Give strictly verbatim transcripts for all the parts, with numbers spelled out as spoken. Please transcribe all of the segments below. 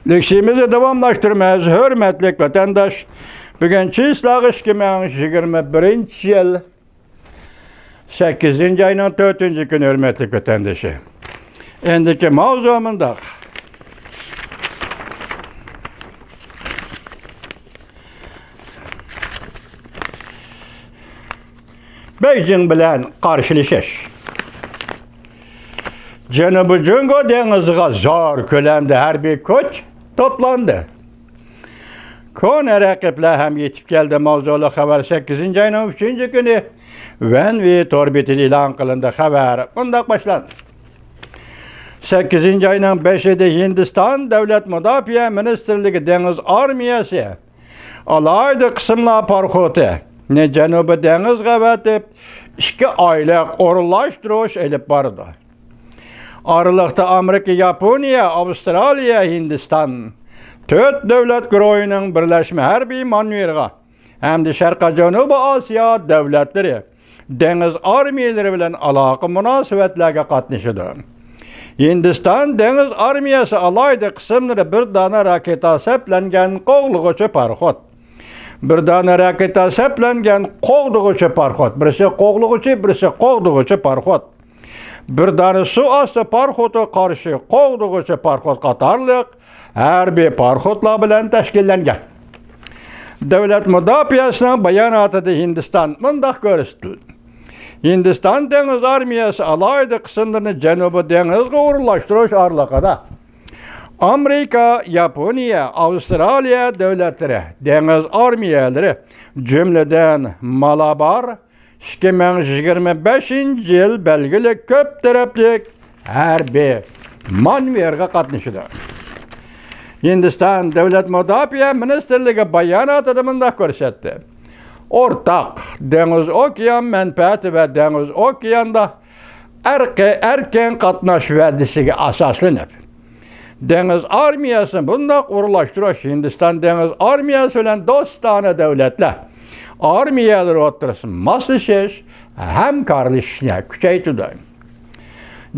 لېكسىيىمىزنى داۋاملاشتۇرىمىز، ھۆرمەتلىك ۋەتەنداش. بۈگۈن چىسلاغ ئىككى مىڭ يىگىرمە بىرىنچى يىل، سەككىزىنچى ئاينىڭ تۆتىنچى كۈنى، ھۆرمەتلىك ۋەتەندىشى. ئەندىكى ماۋزۇ مۇنداق. بېيجىڭ بىلەن قارشىلىشىش. جەنۇبىي جۇڭگو دېڭىزىغا زور كۆلەمدە ھەربىي كۈچ توپلاندى. كونا رەقىبلەر ھەم يېتىپ كەلدى ماۋزۇلۇق خەۋەر سەككىزىنچى ئاينىڭ ئۈچىنچى كۈنى ۋەنۋى تور بېتىدە ئېلان قىلىندى. خەۋەر مۇنداق باشلاندى. سەككىزىنچى ئاينىڭ بەشىدە ھىندىستان دۆلەت مۇداپىئە مىنىستىرلىكى دېڭىز ئارمىيەسى ئالاھىدە قىسىملار پاراخوتىنى جەنۇبىي دېڭىزغا ئەۋەتىپ، ئىككى ئايلىق ئورۇنلاشتۇرۇش ئېلىپ بارىدۇ. ئارىلىقتا ئامېرىكا، ياپونىيە، ئاۋسترالىيە، ھىندىستان تۆت دۆلەت گۇرۇھىنىڭ بىرلەشمە ھەربىي مانېۋىرىغا ھەمدە شەرقىي جەنۇبىي ئاسىيا دۆلەتلىرى دېڭىز ئارمىيەلىرى بىلەن ئالاقە مۇناسىۋەتلەرگە قاتنىشىدۇ. ھىندىستان دېڭىز ئارمىيەسى ئالاھىدە قىسىملىرى بىر دانە راكېتا سەپلەنگەن قوغلىغۇچى پاراخوت، بىر دانە راكېتا سەپلەنگەن قوغدىغۇچى پاراخوت، بىرسى قوغلىغۇچى، بىرسى قوغدىغۇچى پاراخوت، بىر دانە سۇ ئاستى پاراخوتىغا قارشى قوغدىغۇچى پاراخوت قاتارلىق ھەربىي پاراخوتلار بىلەن تەشكىللەنگەن. دۆلەت مۇداپىئەسىنىڭ باياناتىدا ھىندىستان مۇنداق كۆرسىتىلدى: ھىندىستان دېڭىز ئارمىيەسى ئالاھىدە قىسىملىرىنى جەنۇبىي دېڭىزغا ئورۇنلاشتۇرۇش ئارىلىقىدا ئامېرىكا، ياپونىيە، ئاۋسترالىيە دۆلەتلىرى دېڭىز ئارمىيەلىرى، جۈملىدىن مالابار، ئىككى مىڭ يىگىرمە بەشىنچى يىل بەلگىلىك كۆپ تەرەپلىك ھەربىي مانېۋىرغا قاتنىشىدۇ. ھىندىستان دۆلەت مۇداپىئە مىنىستىرلىكى باياناتىدا مۇنداق كۆرسەتتى: ئورتاق دېڭىز ئوكيان مەنپەئەتى ۋە دېڭىز ئوكياندا ئەرقى-، ئەركىن قاتناش ۋەدىسىگە ئاساسلىنىپ، دېڭىز ئارمىيەسىنى بۇنداق ئورۇنلاشتۇرۇش ھىندىستان دېڭىز ئارمىيەسى بىلەن دوستانە دۆلەتلەر ئارمىيەلىرى ئوتتۇرىسىدا ماسلىشىش، ھەمكارلىشىشنى كۈچەيتىدۇ.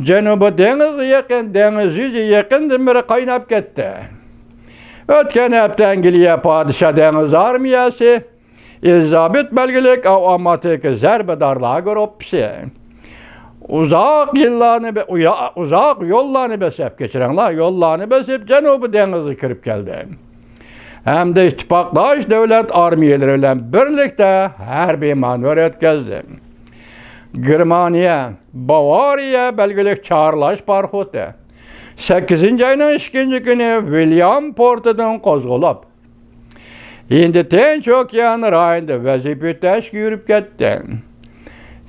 جەنۇبىي دېڭىزغا يېقىن دېڭىز يۈزى يېقىندىن بېرى قايناپ كەتتى. ئۆتكەن ھەپتە ئەنگلىيە پادىشاھ دېڭىز ئارمىيەسى ئېلىزابېت بەلگىلىك ئاۋاماتىك زەربىدارلار گۇرۇپپىسى ئۇزاق يىللارنى بە-، ئۇيا-، ئۇزاق يوللارنى بېسىپ، كەچۈرۈڭلار، يوللارنى بېسىپ جەنۇبىي دېڭىزغا كىرىپ كەلدى. ھەمدە ئىتتىپاقداش دۆلەت ئارمىيەلىرى بىلەن بىرلىكتە ھەربىي مانېۋىر ئۆتكۈزدى. گېرمانىيە، باۋارىيە بەلگىلىك چارلاش پاراخوتى سەككىزىنچى ئاينىڭ ئىككىنچى كۈنى ۋىليام پورتىدىن قوزغىلىپ، ھىندى تىنچ ئوكيان رايونىدا ۋەزىپە ئۆتەشكە يۈرۈپ كەتتى.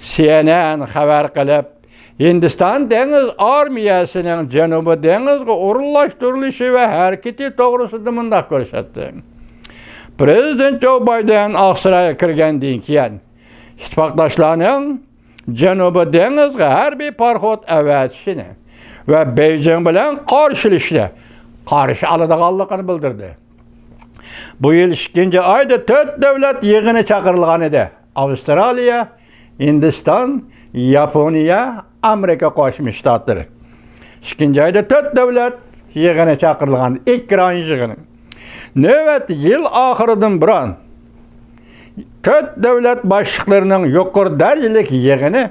سى ئېن ئېن خەۋەر قىلىپ، ھىندىستان دېڭىز ئارمىيەسىنىڭ جەنۇبىي دېڭىزغا ئورۇنلاشتۇرۇلۇشى ۋە ھەرىكىتى توغرىسىدا مۇنداق كۆرسەتتى: پىرېزىدېنت جو بايدېن ئاقسارايغا كىرگەندىن كېيىن، ئىتتىپاقداشلارنىڭ جەنۇبىي دېڭىزغا ھەربىي پاراخوت ئەۋەتىشىنى ۋە بېيجىڭ بىلەن قارشىلىشىشنى قارشى ئالىدىغانلىقىنى بىلدۈردى. بۇ يىل ئىككىنچى ئايدا تۆت دۆلەت يىغىنى چاقىرىلغان ئىدى. ئاۋسترالىيە، ھىندىستان، ياپونىيە، ئامېرىكا قوشما شتاتلىرى. ئىككىنچى ئايدا تۆت دۆلەت يىغىنى چاقىرىلغان، ئېكران يىغىنى. نۆۋەتتە يىل ئاخىرىدىن بۇرۇن تۆت دۆلەت باشلىقلىرىنىڭ يۇقىرى دەرىجىلىك يىغىنى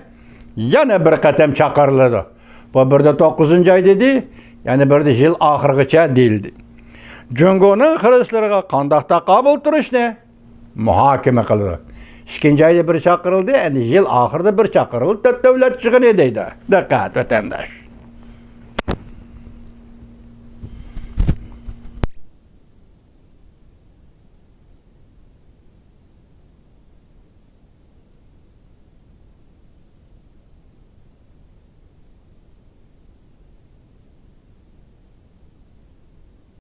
يەنە بىر قېتىم چاقىرىلىدۇ. بۇ بىردە توققۇزىنچى ئاي دېدى، يەنە بىردە يىل ئاخىرىغىچە دېيىلدى. جۇڭگونىڭ خىرىسلىرىغا قانداق تاقابىل تۇرۇشنى مۇھاكىمە قىلىدۇ. ئىككىنچى ئايدا بىر چاقىرىلدى، ئەمدى يىل ئاخىرىدا بىر چاقىرىلدى، تۆت دۆلەت يىغىنى دەيدۇ. دىققەت، ۋەتەنداش.